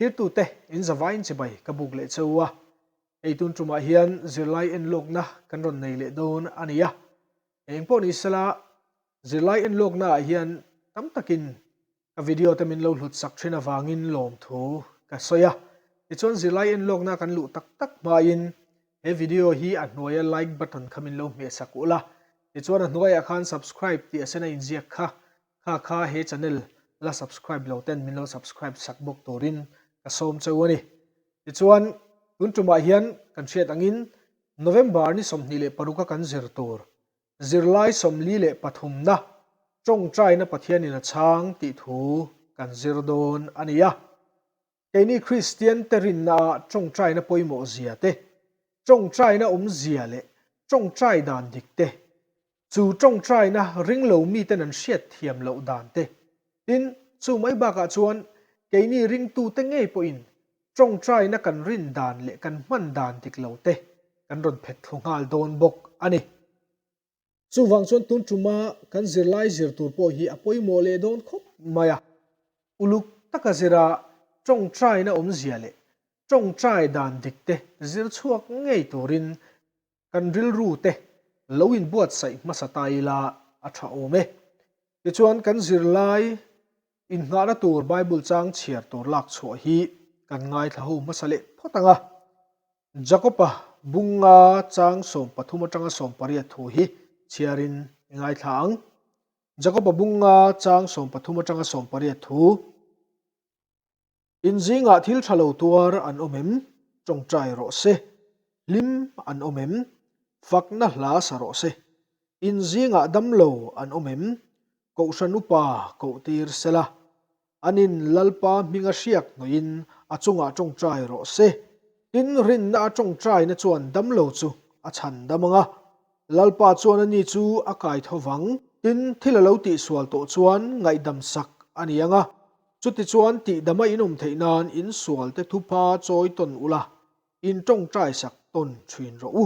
Thirtute in zavaiin chibai ka buk leh che u a, hei tun tumah hian zirlai enlawkna kan rawn nei leh dawn a ni a. Eng pawh ni sela, zirlai enlawknaah hian tam takin ka video te min lo hlut sak thin avangin lawmthu ka sawi a. Tichuan zirlai enlawkna kan luh tak tak hmain he video hi a hnuaia like button kha min lo hmeh sak ulh a. Tichuan a hnuaiah khan subscribe tih a sen a inziak kha Kha kha he channel la subscribe lo ten min lo subscribe sak bawk turin ka sawm cheu a ni. Tichuan, tun tumah hian kan hriat angin November ni 26 a kan zir tur zirlai 43 na tawngtaina Pathianin a chhang tih thu kan zir dawn a ni a. Keini Kristian te rinna ah tawngtaina pawimawh zia te, tawngtaina awmzia leh tawngtai dan dik te, Chu tawngtaina ringlo miten an hriat thiam loh dan te. Tin, chu mai bakah chuan keini ringtute ngei pawhin tawngtaina kan rin dan leh kan hman dan dik lo te kan rawn phet thlu nghal dawn bawk a ni. Chuvang chuan tun tuma kan zirlai zir tur pawh hi a pawimawh leh dawn khawp mai a. Uluk taka zira tawngtaina awmzia leh tawngtai dan dik te zir chhuak ngei turin Kan rilru te lo inbuatsaih hmasa ta ila a tha awm e. Tichuan kan zirlai innghahna tur Bible chang chhiar tur lak chhuah hi kan ngaithla ho hmasa leh phawt ang a. Jakob-a bunga chang 13 atanga 18 thu hi chhiarin i ngaithla ang. Jakob-a bunga chang 13 atanga 18 thu. In zingah thil tha lo tuar an awm em? Tawngtai rawh se. Hlim an awm em? Fakna hla sa rawh se. In zingah damlo an awm em? Kohhran upa koh tir sela. Anin Lalpa hminga hriak hnawhin a chungah tawngtai rawh se. Tin, rinna a tawngtaina chuan damlo chu a chhan dam ang a. Lalpa chuan ani chu a kai tho vang. Tin, thil a lo tihsual tawh chuan ngaihdam sak a ni ang a. Chutichuan tihdama in awm theih nan in sualte thupha chawi tawn ula, in tawngtai sak tawn thin rawh u.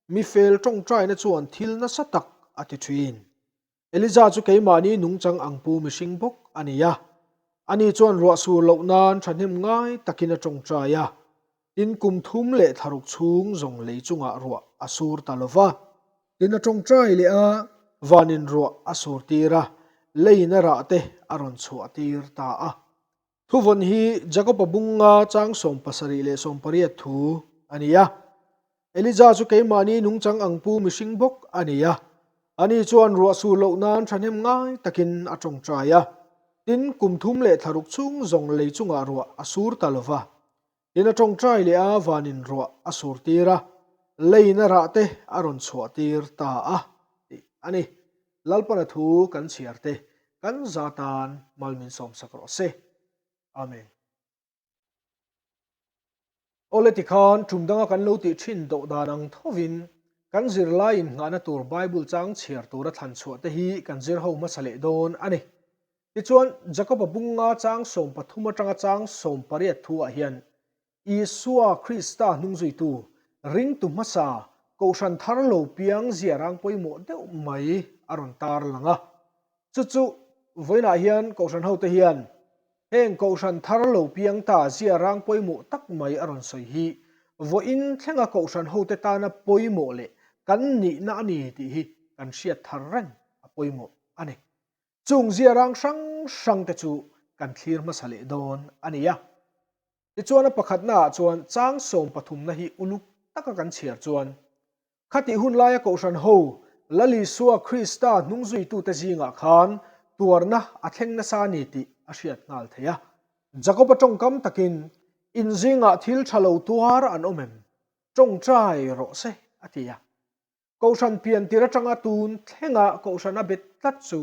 Mi fel tawngtaina chuan thil nasa tak a ti thin. Eliza chu keimahni nungchang ang pu mihring bawk a ni a. Ani chuan ruah sur loh nan thahnem ngai takin a tawngtai a. Tin, kum thum leh thlaruk chhung zawng lei chungah ruah a sur ta lo va. Tin, a tawngtai leh a, vanin ruah a sur tir a, leiin a rah te a rawn chhuah tir ta a. Thuvawn hi Jakob-a bunga chang 70 leh 80 thu a ni a. Elija chu keimahni nungchang ang pu mihring bawk a ni a. Ani chuan ruah sur loh nan thahnem ngai takin a tawngtai a. Tin, kum thum leh thlaruk chhung zawng lei chungah ruah a sur ta lo va. Tin a tawngtai leh a vanin ruah a sur tir a, leiin a rah te a rawn chhuah tir ta a tih a ni. Lalpana thu kan chhiar te kan za tan mal min sawmsak rawh se. Amen. Awle tikhan tum danga kan lo tih thin dawh dan ang thovin kan zirlai innghahna tur Bible chang chhiar tura thlan chhuah te hi kan zir ho hmasa leh dawn a ni. Tichuan, Jakoba bunga chang 13 atanga chang 18 thuah hian Isua Krista hnungzuitu, ringtu hmasa, kohhran thar lo piang ziarang pawimawh deuh mai a rawn tar lang a. Chu chu vawiinah hian kohhran hote hian heng kohhran thar lo piang ta ziarang pawimawh tak mai a rawn sawi hi vawiin thlenga kohhran hote tana pawimawh leh kan nihna a ni tih hi kan hriat thar reng a pawimawh a ni. Chung ziarang hrang hrang te chu kan thlir hmasa leh dawn a ni a. Tichuan a pakhatna ah chuan chang 13 na hi uluk taka kan chhiar chuan khatih hun laia Kohhran ho Lal Isua Krista hnungzuitute zingah khan tuarna a thleng nasa a ni tih a hriat nghal theih a. Jakob-a tawngkam takin, In zingah thil tha lo tuar an awm em? Tawngtai rawh se, a ti a. Kohhran pian tir atanga tun thlenga Kohhran a bet tlat chu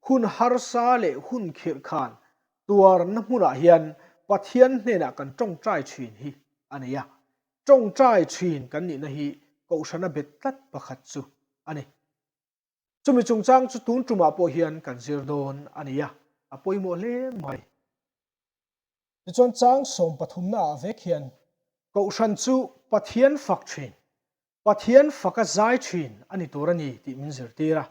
hun harsa leh hun khirh khan tuarna hmunah hian Pathian hnenah kan tawngtai thin hi a ni a. Tawngtai thin kan nihna hi Kohhran a bet tlat pakhat chu a ni. Chumi chungchang chu tun tumah pawh hian kan zir dawn a ni a, a pawimawh hle mai. Tichuan chang 13 naah vek hian Kohhran chu Pathian fak thin Pathian faka zai thin a ni tur a ni tih min zirtir a.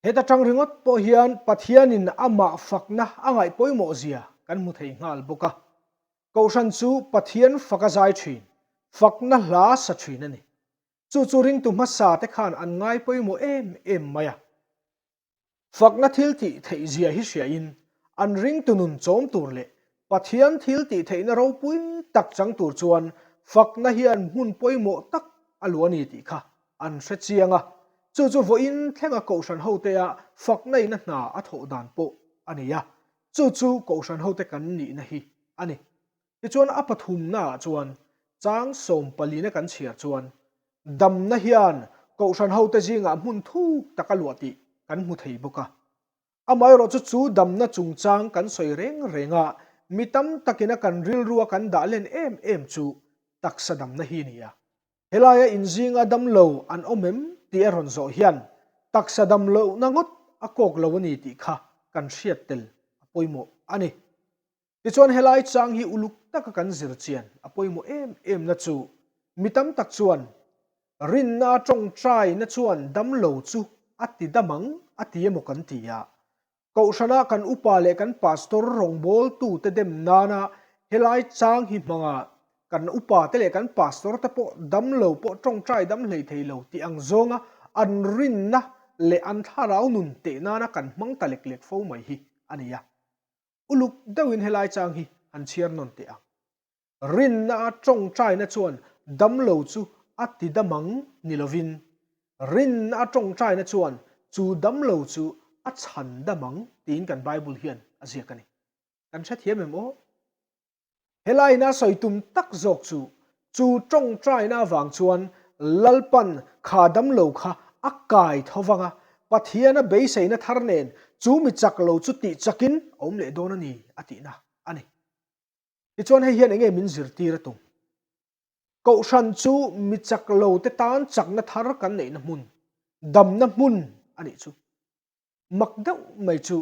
Heta tang ringawt pawh hian Pathianin amah fakna a ngaih pawimawh zia kan hmu thei nghal bawk a. Kohhran chu Pathian faka zai thin, fakna hla sa thin a ni. Chu chu ringtu hmasa te khan an ngai pawimawh em em mai a. Fakna thil tih theih zia hi hriain an ringtu nun chawm tur leh Pathian thil tih theihna ropui tak chang tur chuan fakna hian hmun pawimawh tak a luah a ni tih kha an hre chiang a. Chu chu vawiin thlenga Kohhran hotea fakna ina hna a thawh dan pawh a ni a. Chu chu Kohhran hote kan nihna hi a ni. Tichuan a pathumnaah chuan chang sawmpalina kan chhiar chuan damna hian Kohhran hote zingah hmun thuk tak a luah tih kan hmu thei bawk a. Amaherawhchu chu damna chungchang kan sawi reng reng a, mi tam takin a kan rilrua kan dah len em em chu taksa damna hi a ni a. Helaia inzinga damlo an awm em tih a rawn zawh hian taksa damlohna ngawt a kawk lo a ni tih kha kan hriat tel a pawimawh a ni. Tichuan helai chang hi uluk taka kan zir chian a pawimawh em em na chu mi tam tak chuan rinna tawngtaina chuan damlo chu a ti dam ang a ti emaw kan ti a. Kohhrana kan upa leh kan pastor rawngbawltute dem nana helai chang hi hmanga kan upa te leh kan pastor te pawh damlo pawh tawngtai dam hlei thei lo tih ang zawnga an rinna leh an thlarau nun teh nana kan hmang ta lek lek fo mai hi a ni a. Uluk deuhin helai chang hi han chhiar nawn teh ang. Rinna a tawngtaina chuan damlo chu a ti dam ang ni lovin, rinna a tawngtaina chuan chu damlo chu a chhan dam ang tiin kan Bible hian a ziak a ni. Kan hrethiam em aw? Helaiin a sawi tum tak zawk chu, chu tawngtaina avang chuan Lalpan kha damlo kha a kai tho vang a, Pathiana beiseina thar nen chu mi chak lo chu tih chakin a awm leh dawn a ni a tihna a ni. Tichuan hei hian enge min zirtir a tum? Kohhran chu mi chak lo te tan chakna thar kan neihna hmun, damna hmun a nih chu. Mak deuh mai chu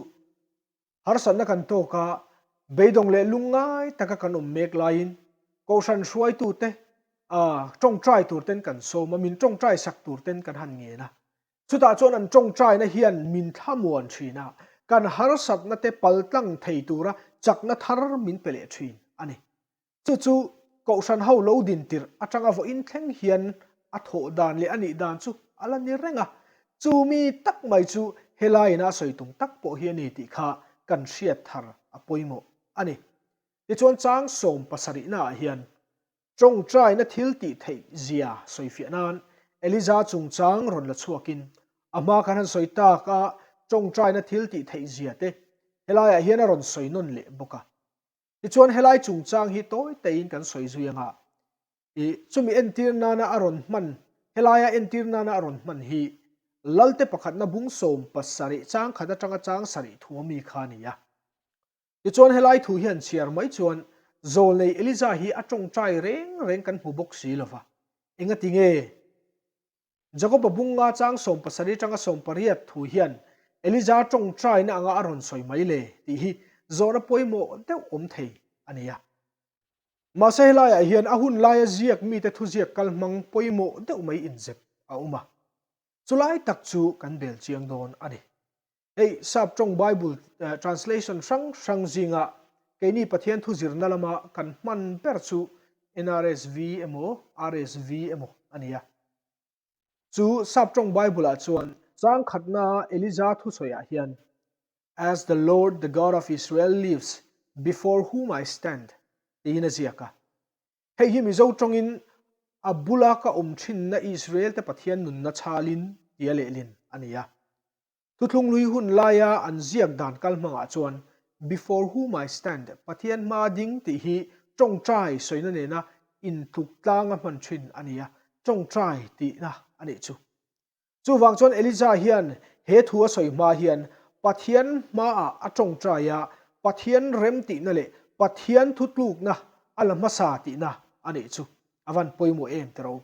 harsatna kan tawk a, beidawng leh lungngai taka kan awm mek laiin Kohhran hruaitute tawngtai tur ten kan sawm a, min tawngtai sak tur ten kan han ngen a. Chutah chuan an tawngtaina hian min thlamuan thin a, kan harsatna te paltlang thei tura chakna thar min pe leh thin a ni. Chu chu Kohhran ho lo din tirh atanga vawiin thleng hian a thawh dan leh a nih dan chu a la ni reng a, chu mi tak mai chu helaiin a sawi tum tak pawh hi a ni tih kha kan hriat thar a pawimawh a ni. Tichuan chang sawm pasarihnaah hian tawngtaina thil tih theih zia sawifiah nan Eliza chungchang rawn la chhuakin a hma kan han sawi tak a tawngtaina thil tih theih zia te helaiah hian a rawn sawi nawn leh bawk a. Tichuan helai chungchang hi tawi taiin kan sawi zui anga, i chumi entir nana a rawn hman, helaia entir nana a rawn hman hi Lalte pakhatna bung 17 chang khat atanga chang sarih thu ami kha a ni a. Tichuan helai thu hian chhiar mai chuan Zawlnei Eliza hi a tawngtai reng reng kan hmu bawk si lova, engati nge? Jakoba bunga chang 17 atanga 18 thu hian Eliza tawngtaina anga a rawn sawi mai le tih hi zawhna pawimawh deuh awm thei a ni a. Mahse helaiah hian a hun laia ziak mite thuziak kalhmang pawimawh deuh mai inzep a awm a. Chulai tak chu kan bel chiang dawn a ni. Hei Sap tawng Bible translation hrang hrang zinga keini Pathian thu zirna lama kan hman ber chu NRSV emaw RSV emaw a ni a. Chu Sap tawng Bible ah chuan chang khatna Eliza thusawiah hian As the Lord the God of Israel lives, before whom I stand tiin a ziak a. Hei hi Mizo tawngin a bula ka awm thinna Israel te Pathian nunna chhalin tia lehlin a ni a. Thuthlung hlui hun laia an ziak dan kal hmangah chuan Before whom I stand, Pathian hmaa ding tih hi tawngtai sawina nena intluk tlanga hman thin a ni a, tawngtai tihna a nih chu. Chuvang chuan Eliza hian he thu a sawi hma hian Pathian hmaah a tawngtai a, Pathian rem tihna leh Pathian thutlukna a la hmasa tihna a nih chu. A van pawimawh em tiraw?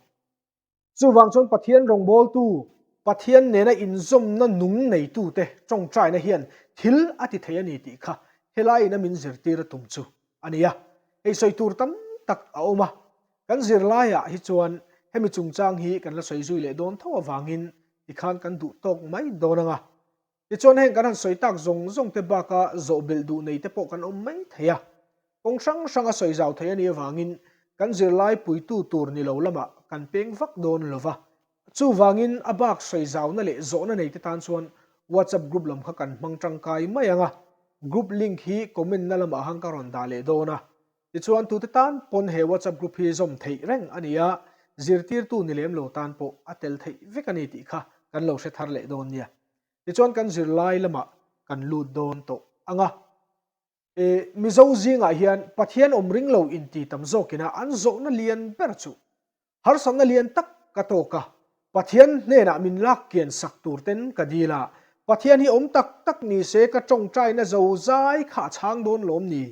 Chuvang chuan Pathian rawngbawltu, Pathian nena inzawmna nung neitute tawngtaina hian thil a ti thei a ni tih kha helaiin a min zirtir a tum chu a ni a. Hei sawi tur tam tak a awm a, kan zirlaiah hi chuan hemi chungchang hi kan la sawi zui leh dawn tho avangin tikhan kan duh tawk mai dawn ang a. Tichuan heng kan han sawi tak zawng zawng te baka zawh belh duh nei te pawh kan awm mai thei a. Kawng hrang hranga sawi zau thei a nih avangin kan zirlai puitu tur ni lo lamah kan peng vak dawn lo va. Chuvangin a bak sawi zauna leh zawhna neite tan chuan WhatsApp group lam kha kan hmang tangkai mai ang a, group link hi comment na lamah han ka rawn dah leh dawn a. Tichuan tute tan pawn he WhatsApp group hi zawm theih reng a ni a, zirtirtu ni lem lo tan pawh a tel theih vek a ni tih kha kan lo hre thar leh dawn nia. Tichuan kan zirlai lamah kan lut dawn tawh ang a. E, Mizo zingah hian Pathian awm ring lo inti tam zawkina an zawhna lian ber chu harsatna lian tak ka tawk a, Pathian hnenah min lak kian sak tur ten ka dil a, Pathian hi awm tak tak ni se ka tawngtaina zo zai kha a chhang dawn lawm ni?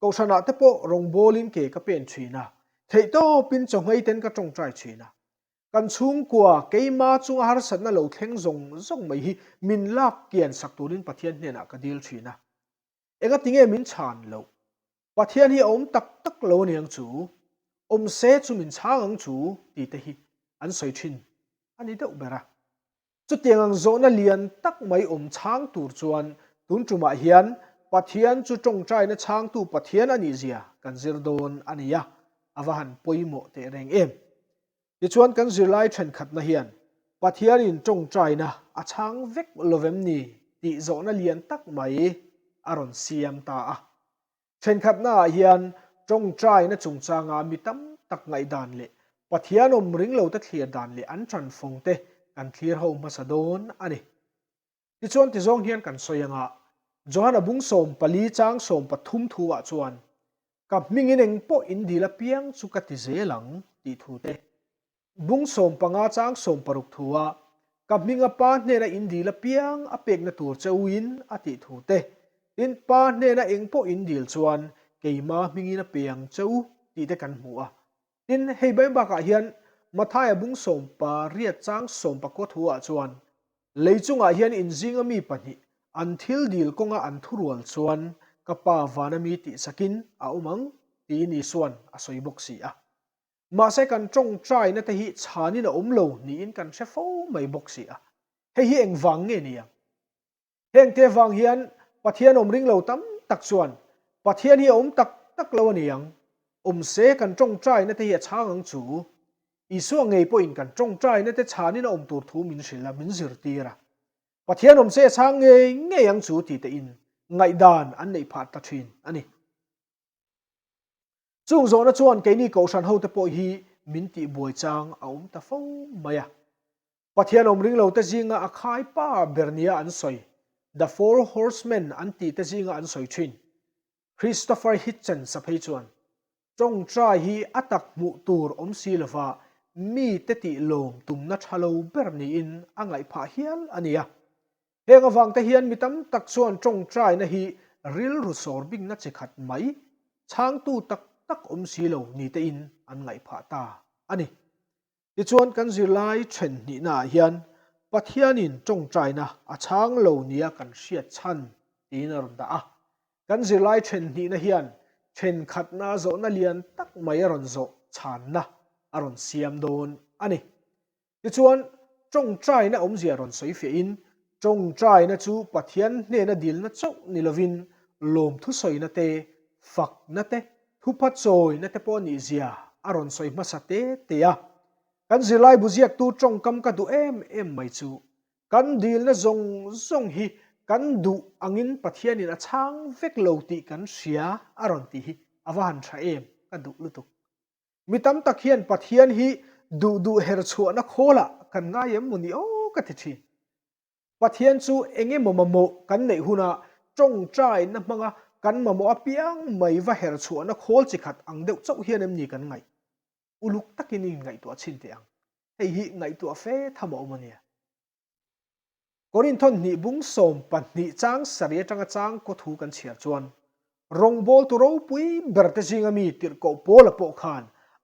Kohhranah te pawh rawngbawlin ke ka pen thin a, theihtawpin chawhngei ten ka tawngtai thin a. Kan chhungkua keima chunga harsatna lo thleng zawng zawng mai hi min lak kian sak turin Pathian hnenah ka dil thin a. Engati nge min chhan loh? Pathian hi a awm tak tak lo aniang chu, awm se chu min chhang ang chu tih te hi an sawi thin a ni deuh ber a. Chutiang ang zawhna lian tak mai awm chhang tur chuan tun tumah hian Pathian chu tawngtaina chhangtu Pathian a nih zia kan zir dawn a ni a, a va han pawimawh teh reng em. Tichuan kan zirlai thenkhatna hian Pathianin tawngtaina a chhang vek lovem ni tih zawhna lian tak mai a rawn siam ta a. Thenkhatnaah hian tawngtaina chungchanga mi tam tak ngaihdan leh Pathian awm ring lote thlir dan leh an tanfawng te kan thlir ho hmasa dawn a ni. Tichuan tizawng hian kan sawi anga Johana bung 14 chang 13 thu-ah chuan Ka hmingin eng pawh in dil apiang chu ka ti zel ang, tih thu te. Bung 15 chang 16 thua ka hminga Pa hnena in dil apiang a pekna tur che uin a tih thu te. Tin, Pa hnena eng pawh in dil chuan keima hmingin a pe ang che u, tih te kan hmu a. Tin, hei bai bakah hian Mathaia bung 18 chang 19 thuah chuan Lei chungah hian inzinga mi pahnih an thil dil kawnga an thurual chuan ka Pa vana mi tihsakin a awm ang, tiin Isua'n a sawi bawk si a. Mahse kan tawngtaina te hi chhanin a awm lo niin kan hre fo mai bawk si a. Hei hi engvang nge ni ang? Hengte vang hian Pathian awm ring lo tam tak chuan Pathian hi a awm tak tak lo a ni ang, awm se kan tawngtaina te hi a chhang ang chu. Isua ngei pawhin kan tawngtaina te chhanin a awm tur thu min hrilh a, min zirtir a. Pathian awm se a chhang ngei ngei ang chu ti tein ngaihdan an neih phah ta thin a ni. Chung zawhna chuan keini kohhran hote pawh hi min tihbuai chang a awm ta fo mai a. Pathian awm ring lote zinga a khai pa ber nia an sawi, The Four Horsemen an tihte zinga an sawi thin. Christopher Hitchens a phei chuan, Tawngtai hi a tak hmuh tur awm si lova mite tih lawm tumna tha lo ber niin a ngaih phah hial a ni a. Heng avangte hian mi tam tak chuan tawngtaina hi rilru sawr bingna chi khat mai, chhangtu tak tak awm si lo ni tein an ngaih phah ta a ni. Tichuan kan zirlai then hnihnaah hian Pathianin tawngtaina a chhang lo nia kan hriat chhan tiin a rawn dah a. Kan zirlai then hnihna hian thenkhatna zawhna lian tak mai a rawn zawh chhanna a rawn siam dawn a ni. Tichuan tawngtaina awmzia rawn sawi fiahin tawngtaina chu Pathian hnena dilna chauh ni lovin lawmthusawina te, fakna te, Thupa chawina te pawh nih zia a rawn sawi hmasa te te a. Kan zirlai bu ziaktu tawngkam ka duh em em mai chu kan dilna zawng zawng hi kan duh angin Pathianin a chhang vek lo tih kan hria a rawn tih hi a va han tha em ka duh lutuk. Mi tam tak hian Pathian hi duh duh her chhuahna khawlah kan ngai em maw ni aw ka ti thin. Pathian chu eng emaw mamawh kan neih huna tawngtaina hmanga kan mamawh apiang mai va her chhuahna khawl chi khat ang deuh chauh hian em ni kan ngaih? Uluk takin i inngaihtuah chhin teh ang. Hei hi ngaihtuah fe tham a awm a nia. Korinthon hnih bung 12 chang sarih atanga chang kaw thu kan chhiar chuan Rawngbawltu ropui berte zinga mi tirhkoh Paula pawh khan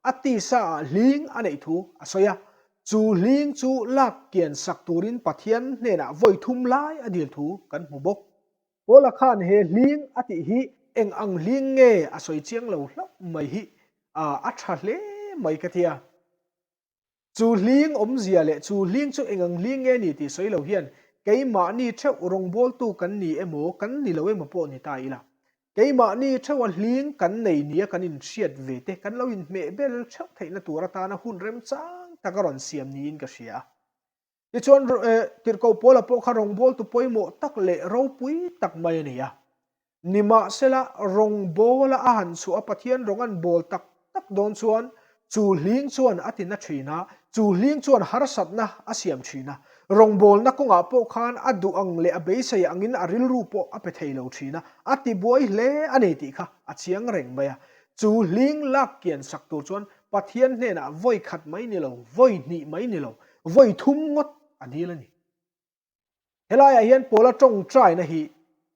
a tisa ah hling a neih thu a sawi a, chu hling chu lak kian sak turin Pathian hnenah vawi thum lai a dil thu kan hmu bawk. Paula khan he hling a tih hi eng ang hling nge a sawi chiang lo hlauh mai hi a tha hle mai ka tia. Chu hling awmzia leh chu hling chu eng ang hling nge ni tih sawi lo hian keimahni theuh rawngbawltu kan ni emaw kan ni lo emaw pawh ni ta ila. Keimahni theuha hling kan nei nia kan inhriat ve te kan lo inhmeh bel theuh theihna tur atana hun remchang tak a rawn siam niin ka hria a. Tichuan, Tirhkoh Paula pawh kha rawngbawltu pawimawh tak leh ropui tak mai a ni a. Nimahsela, rawngbawla a han chhuah a Pathian rawng an bawl tak tak dawn chuan chu hling chuan a tina thin a, chu hling chuan harsatna a siam thin a. Rawngbawlna kawngah pawh khan a duh ang leh a beisei angin a rilru pawh a pe thei lo thin a, a tibuai hle a ni tih kha a chiang reng mai a. Chu hling lak kian sak tur chuan Pathian hnenah vawi khat mai ni lo, vawi hnih mai ni lo, vawi thum ngawt a dil a ni. Helaiah hian Paula tawngtaina hi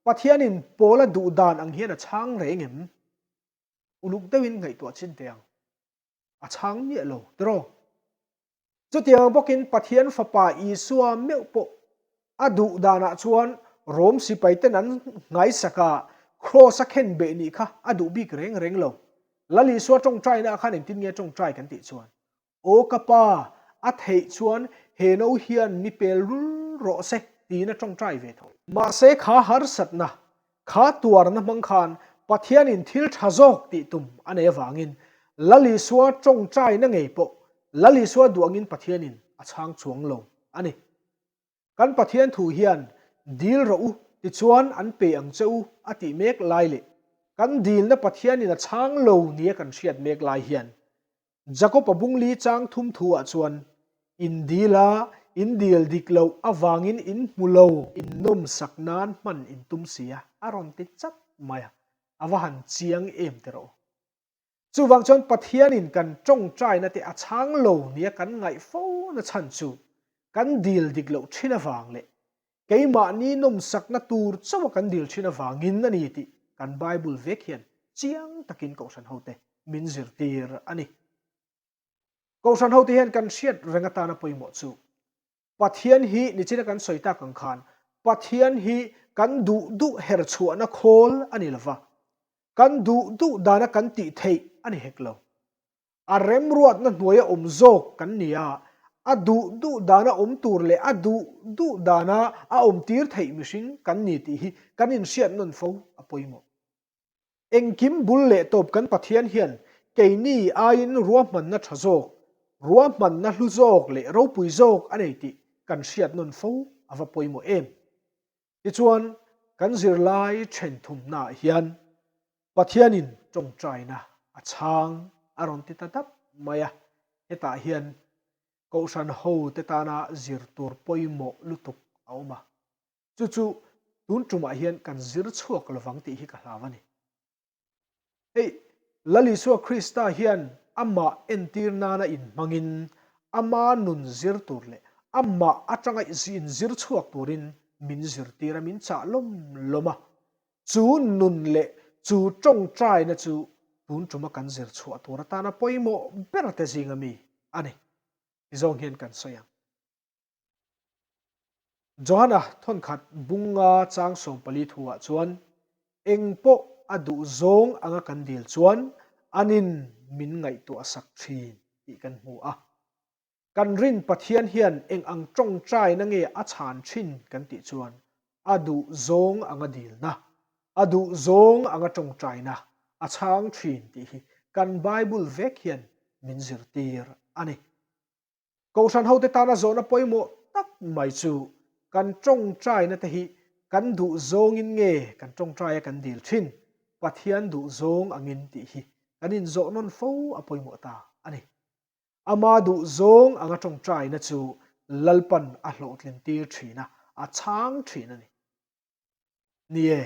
Pathianin Paula duh dan ang hian a chhang reng em? Uluk deuhin ngaihtuah chin teh ang. A chhang miah lo, tiraw? Chutiang bawkin Pathian Fapa Isua meuh pawh a duh danah chuan Rom sipaiten an nghaisak a, Kraws a khen beh nih kha a duh bik reng reng lo. Lal Isua tawngtainaah khan engtin nge tawngtai kan tih chuan, Aw ka Pa, a theih chuan he no hian mi pel rul rawh se tiin a tawngtai ve tho. Mahse kha harsatna, kha tuarna hmang khan Pathianin thil tha zawk tih tum a nei avangin Lal Isua tawngtaina ngei pawh Lal Isua duangin Pathianin a chhang chuang lo a ni. Kan Pathian thu hian dil rawh u tichuan an pe ang che u a tih mek lai leh kan dilna Pathianin a chhang lo nia kan hriat mek lai hian Jakob-a bungli chang thum thu ah chuan in dil a, in dil dik loh avangin in hmu lo, in nawmsak nan hman in tum si a, a rawn ti chat mai a, a va han chiang em ti rawh u. Chuvang chuan Pathianin kan tawngtaina te a chhang lo nia kan ngaih fo na chhan chu kan dil dik loh thin avang leh keimahni nawmsakna tur chauha kan dil thin avangin a ni tih kan Bible vek hian chiang takin Kohhran hote min zirtir a ni. Kohhran hote hian kan hriat reng atana pawimawh chu Pathian hi nichina kan sawi tak ang khan Pathian hi kan duh duh her chhuahna khawl a ni lova, kan duh duh dana kan tih theih a ni hek lo. A remruatna hnuaia awm zawk kan ni a, a duh duh dana awm tur leh a duh duh dana a awm tir theih mihring kan ni tih hi kan inhriat nawn fo a pawimawh. Engkim bul leh tawp kan Pathian hian keini aiin ruahmanna tha zawk, ruahmanna hlu zawk leh ropui zawk a nei tih kan hriat nawn fo a va pawimawh em? Tichuan, kan zirlai then thumnaah hian Pathianin tawngtaina a chhang a rawn ti ta dap mai a, hetah hian Kohhran hote tana zir tur pawimawh lutuk a awm a. Chu chu tun tumah hian kan zir chhuak lovang tih hi ka hlau a ni. Hei, Lal Isua Krista hian amah entir nana inhmangin ama nun zir tur leh amah atanga inzir chhuak turin min zirtir a, min chah lawm lawm a. Chu nun leh chu tawngtaina chu tun tuma kan zir chhuah tur atana pawimawh ber te zinga mi a ni. Ti zawng hian kan sawi ang. Johana thawnkhat bunga chang 14 thuah chuan, Eng pawh a duh zawng anga kan dil chuan anin min ngaihtuah sak thin tih kan hmu a. Kan rin Pathian hian eng ang tawngtaina nge a chhan thin kan tih chuan a duh zawng anga dilna, a duh zawng anga tawngtaina a chhang thin tih hi kan Bible vek hian min zirtir a ni. Kohhran hote tana zawhna pawimawh tak mai chu kan tawngtaina te hi kan duh zawngin nge kan tawngtaia kan dil thin, Pathian duh zawng angin tih hi kan inzawh nawn fo a pawimawh ta a ni. Ama duh zawng anga tawngtaina chu Lalpan a hlawhtlin tir thin a, a chhang thin a ni. Ni e,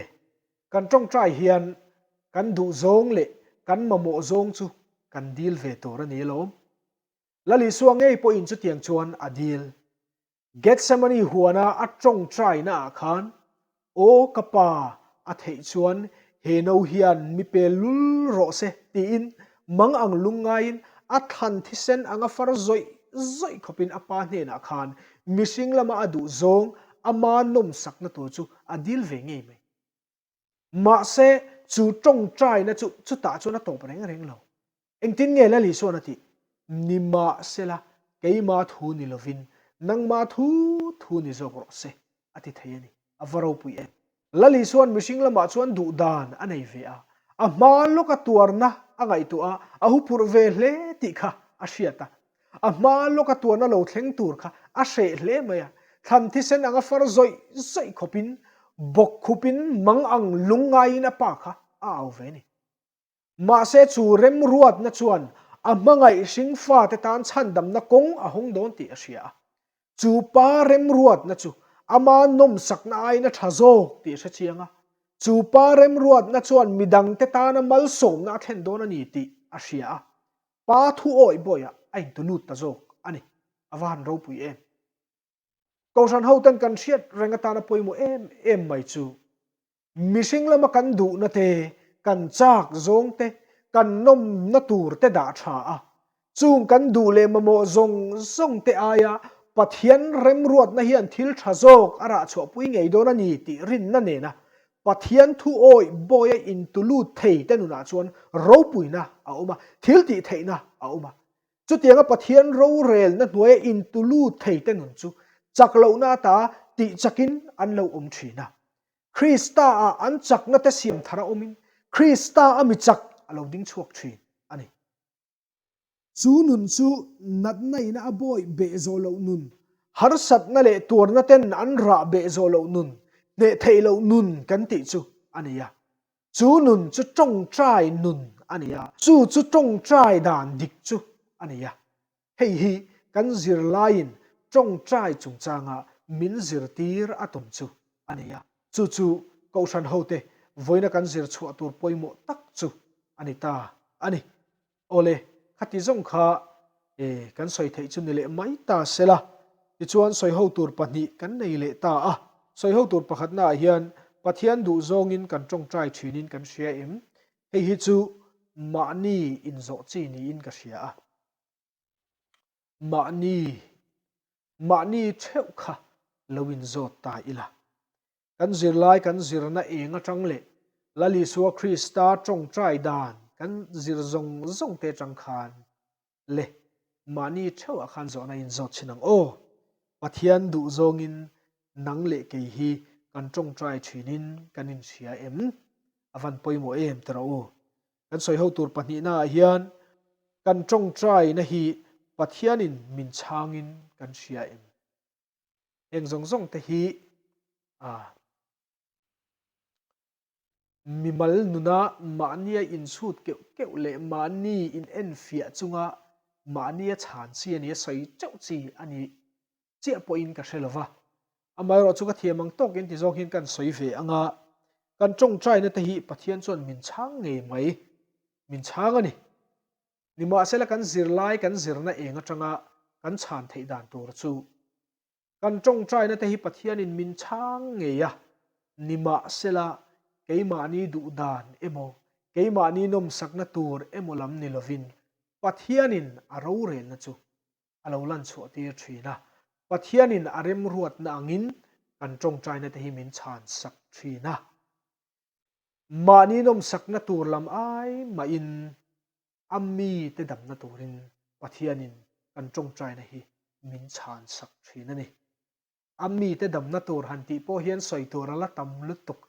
kan tawngtai hian kan duh zawng leh kan mamawh zawng chu kan dil ve tur a ni alawm. Lal Isua ngei pawhin chutiang chuan a dil. Gethsemane huana a tawngtaina ah khan, Aw ka Pa, a theih chuan he no hian mi pe lul rawh se tiin mang ang lungngaiin a thlan thisen anga far zawih zawih khawpin a Pa hnenah khan mihring lama a duh zawng ama nawmsakna tur chu a dil ve ngei mai. Mahse, chu tawngtaina chu chutah chuan a tawp reng reng lo. Engtin nge Lal Isuan a tih? Nimahsela, keima thu ni lovin nangma thu thu ni zawk rawh se, a ti thei a ni. A va ropui em! Lal Isua'n mihring lamah chuan duh dan a nei ve a, a hma lawka tuarna a ngaihtuah a, a huphurh ve hle tih kha a hriat a. A hma lawka tuarna lo thleng tur kha a hreh hle mai a, thlan thisen anga far zawih zawih khawpin, bawk khupin mang ang lung ngaiin a pa kha a au ve a ni. Mahse chu remruatna chuan a hmangaih hring fate tan chhandamna kawng a hawng dawn tih a hria a. Chu pa remruatna chu ama nawmsakna aiin a tha zawk tih a hre chiang a. Chu pa remruatna chuan midangte tana malsawmna a thlen dawn a ni tih a hria a. Pa thu awih bawiah a intulut ta zawk a ni. A va han ropui em! Kohhran hoten kan hriat reng atana pawimawh em em mai chu Mihring lama kan duhna te, kan chak zawng te, kan nawmna tur te dah tha a. Chung kan duh leh mamawh zawng zawng te aia Pathian remruatna hian thil tha zawk a rah chhuahpui ngei dawn a ni tih rinna nena Pathian thu awih bawia intulut thei te nunah chuan ropuina a awm a, thil tih theihna a awm a. Chutianga Pathian rorelna hnuaia intulut thei te nun chu chak lohna ata tih chakin an lo awm thin a. Krista-ah an chakna te siam thar a awmin Krista a mi chak a lo ding chhuak thin a ni. Chu nun chu natna ina a bawih beh zawh loh nun, harsatna leh tuarna ten an rah beh zawh loh nun, hneh theih loh nun kan tih chu a ni a. Chu nun chu tawngtai nun a ni a, chu chu tawngtai dan dik chu a ni a. Hei hi kan zirlaiin tawngtai chungchanga min zirtir a tum chu a ni a. Chu chu Kohhran hote vawiina kan zir chhuah tur pawimawh tak chu a ni ta a ni. Awle, khati zawng kha e kan sawi theih chu ni leh mai ta sela. Tichuan sawiho tur pahnih kan nei leh ta a. Sawiho tur pakhatnaah hian Pathian duh zawngin kan tawngtai thinin kan hria em? Hei hi chu mahni inzawh chi niin ka hria a. Mahni mahni theuh kha lo inzawt ta ila. Kan zirlai kan zirna eng atang leh Lal Isua Krista tawngtai dan kan zir zawng zawng te atang khan le mahni theuhah khan zawhna inzawt chhin ang aw. Pathian duh zawngin nang leh kei hi kan tawngtai thinin kan inhria em? A van pawimawh em ti rawh u. Kan sawi ho tur pahnihnaah hian kan tawngtaina hi Pathianin min chhangin kan hria em? Heng zawng zawng te hi a mimal nuna mahnia inchhut keuh keuh leh mahni inenfiah chunga mahnia chhan chi a ni a, sawi teuh chi a ni chiah pawhin ka hre lo va. Amaherawh chu ka thiam ang tawkin ti zawng hian kan sawi ve ang a, kan tawngtaina te hi Pathian chuan min chhang ngei mai, min chhang a ni. Nimahsela kan zirlai kan zirna eng atanga kan chhan theih dan tur chu kan tawngtaina te hi Pathianin min chhang ngei a, nimahsela keimahni duh dan emaw, keimahni nawmsakna tur emaw lam ni lovin Pathianin a rorelna chu a lo lan chhuah tir thin a, Pathianin a remruatna angin kan tawngtaina te hi min chhan sak thin a. Mahni nawmsakna tur lam ai mahin a mite damna turin Pathianin kan tawngtaina hi min chhan sak thin a ni. A mite damna tur han tih pawh hian sawi tur a la tam lutuk.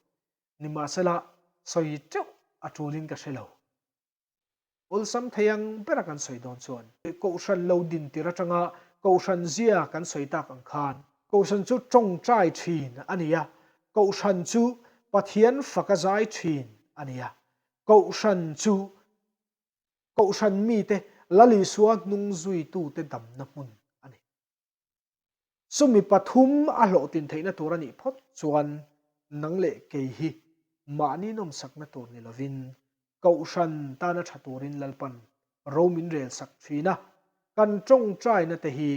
Nimahsela, sawi teuh a tulin ka hre lo. Awlsam thei ang bera kan sawi dawn chuan. Kohhran lo din tir atanga Kohhran zia kan sawi tak ang khan. Kohhran chu tawngtai thin a ni a, Kohhran chu Pathian faka zai thin a ni a, Kohhran chu Kohhran mite Lal Isua hnung zuitute damna hmun a ni. Chumi pathum a hlawhtlin theihna tur a nih phawt chuan nang leh kei hi mahni nawmsakna tur ni lovin Kohhran tana tha turin Lalpan ro min relsak thin a, kan tawngtaina te hi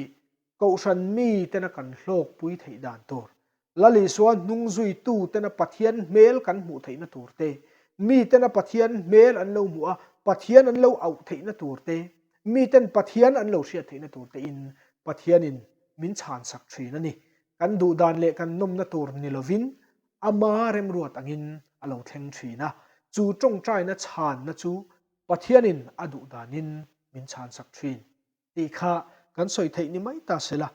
Kohhran mi tena kan hlawkpui theih dan tur, Lal Isua hnung zuitu tena Pathian hmel kan hmuh theihna tur te, mi tena Pathian hmel an lo hmuh a, Pathian an lo auh theihna tur te, Miten Pathian an lo hriat theihna tur tein Pathianin min chhansak thin a ni. Kan duhdan leh kan nawmna tur ni lovin ama remruat angin a lo thleng thin a. Chu tawngtaina chhanna chu Pathianin a duhdanin min chhansak thin tih kha kan sawi theih ni mai ta sela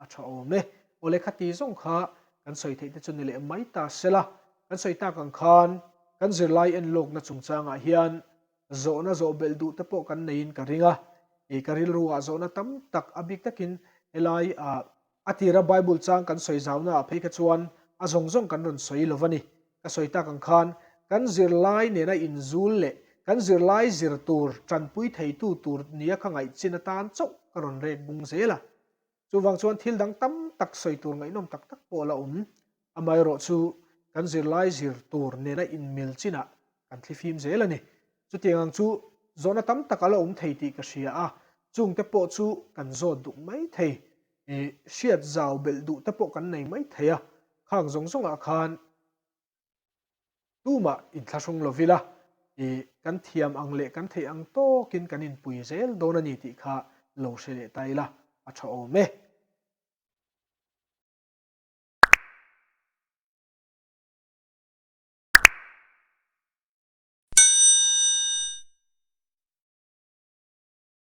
a tha awm e. Awle khati zawng kha kan sawi theih te chu ni leh mai ta sela. Kan sawi tak ang khan kan zirlai enlawkna chungchangah hian zawhna zawh belh duh te pawh kan neiin ka ring a. Ih ka rilru ah zawhna tam tak a bik takin helai ah a tira Bible chang kan sawi zauna ah phei kha chuan a zawng zawng kan rawn sawi lo va ni. Ka sawi tak ang khan kan zirlai nena inzul leh kan zirlai zir tur tanpui theitu tur nia ka ngaih chin atan chauh ka rawn rek bung zel a. Chuvang chuan thil dang tam tak sawi tur ngaihnawm tak tak pawh a la awm. Amaherawh chu kan zirlai zir tur nena inmil chinah kan thlifim zel a ni. Chutiang ang chu zawhna tam tak a la awm thei tih ka hria a, chungte pawh chu kan zawt duh mai thei. Hriat zau belh duh te pawh kan nei mai thei a, khang zawng zawngah khan Tumah inthlahrung lo ila, i kan thiam ang leh kan theih ang tawkin kan inpui zel dawn a ni tih kha lo hre leh ta ila a tha awm e.